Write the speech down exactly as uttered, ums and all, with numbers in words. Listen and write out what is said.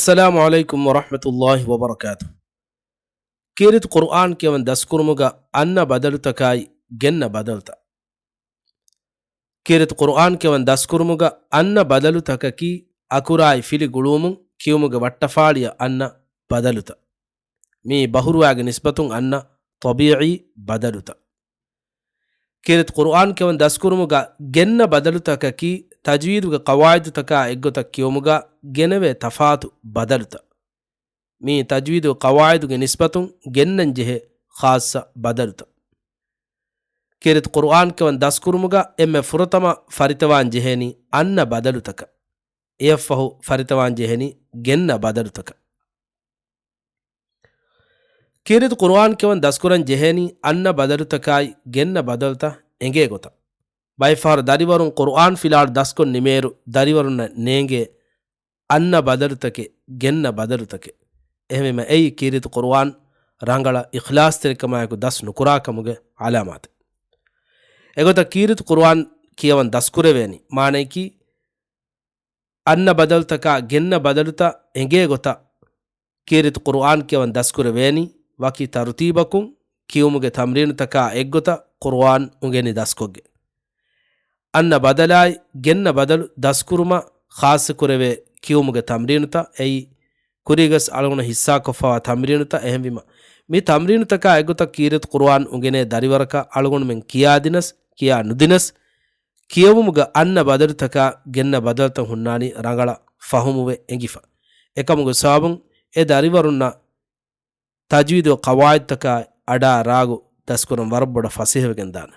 އައްސަލާމު ޢަލައިކުމް ވަރަޙްމަތުﷲި ވަބަރަކާތު. ކީރިތި ޤުރުއާން ކިޔަވަން ދަސްކުރުމުގަ އަންނަ ބަދަލުތަކާއި ގެންނަ ބަދަލުތައް. ކީރިތި ޤުރުއާން ކިޔަވަން ދަސްކުރުމުގަ އަންނަ ބަދަލުތަކަކީ، އަކުރާއި ފިލި ގުޅުވުމުން ކިޔުމުގެ ވައްޓަފާޅިއަށް އަންނަ ބަދަލުތައް. މީ ބަހުރުވާގެ ނިސްބަތުން އަންނަ ޠަބީޢީ ބަދަލުތައް. ކީރިތި ޤުރުއާން ކިޔަވަން ދަސްކުރުމުގަ ގެންނަ ބަދަލުތަކަކީ، ތަޖްވީދުގެ ޤަވާޢިދުތަކާ އެއްގޮތަށް ކިޔުމުގަ ގެނެވޭ ތަފާތު ބަދަލުތައް. މީ ތަޖްވީދު ޤަވާޢިދުގެ ނިސްބަތުން ގެންނަން ޖެހޭ ޚާއްޞަ ބަދަލުތައް. ކީރިތި ޤުރުއާން ކިޔަވަން ދަސްކުރުމުގަ އެންމެ ފުރަތަމަ ފަރިތަވާން ޖެހޭނީ އަންނަ ބަދަލުތަކަށް. އެއަށްފަހު ފަރިތަވާން ޖެހޭނީ ގެންނަ ބަދަލުތަކަށް. ކީރިތި ޤުރުއާން ކިޔަވަން ދަސްކުރަން ޖެހޭނީ އަންނަ ބަދަލުތަކާއި ގެންނަ ބަދަލުތައް އެނގޭ ގޮތަށް. ބައެއް ފަހަރު ދަރިވަރުން ޤުރުއާން ފިލާޅު ދަސްކޮށް ނިމޭއިރު، ދަރިވަރުންނަށް ނޭނގޭ އަންނަ ބަދަލުތަކެއް، ގެންނަ ބަދަލުތަކެއް. އެހެންވީމަ އެއީ ކީރިތި ޤުރުއާން ރަނގަޅަށް އިޚްލާޞްތެރިކަމާއެކު ދަސް ނުކުރާކަމުގެ ޢަލާމާތެއް. އެގޮތަށް ކީރިތި ޤުރުއާން ކިޔަވަން ދަސްކުރެވޭނީ. މާނަޔަކީ، އަންނަ ބަދަލުތަކާ ގެންނަ ބަދަލުތައް އެނގޭ ގޮތަށް ކީރިތި ޤުރުއާން ކިޔަވަން ދަސްކުރެވޭނީ، ވަކި ތަރުތީބަކުން ކިޔުމުގެ ތަމްރީނުތަކާ އެއްގޮތަށް ޤުރުއާން އުނގެނި ދަސްކޮށްގެން. އަންނަ ބަދަލާއި ގެންނަ ބަދަލު ދަސްކުރުމަށް ޚާއްޞަކުރެވޭ ކިޔުމުގެ ތަމްރީނުތައް އެއީ، ކުރީގަސް އަޅުގަނޑު ހިއްސާކޮށްފަވާ ތަމްރީނުތައް. އެހެންވީމަ، މި ތަމްރީނުތަކާ އެއްގޮތަށް ކީރިތި ޤުރުއާން އުނގެނޭ ދަރިވަރަކަށް އަޅުގަނޑުމެން ކިޔާދިނަސް، ކިޔާ ނުދިނަސް، ކިޔެވުމުގަ އަންނަ ބަދަލުތަކާ ގެންނަ ބަދަލުތައް ހުންނާނީ ރަނގަޅަށް ފަހުމުވެ އެނގިފަ. އެކަމުގެ ސަބަބުން އެ ދަރިވަރުންނަށް ތަޖްވީދު ޤަވާޢިދުތަކާ އަޑާ ރާގު ދަސްކުރަން ވަރަށް ބޮޑަށް ފަސޭހަވެގެން ދާނެ.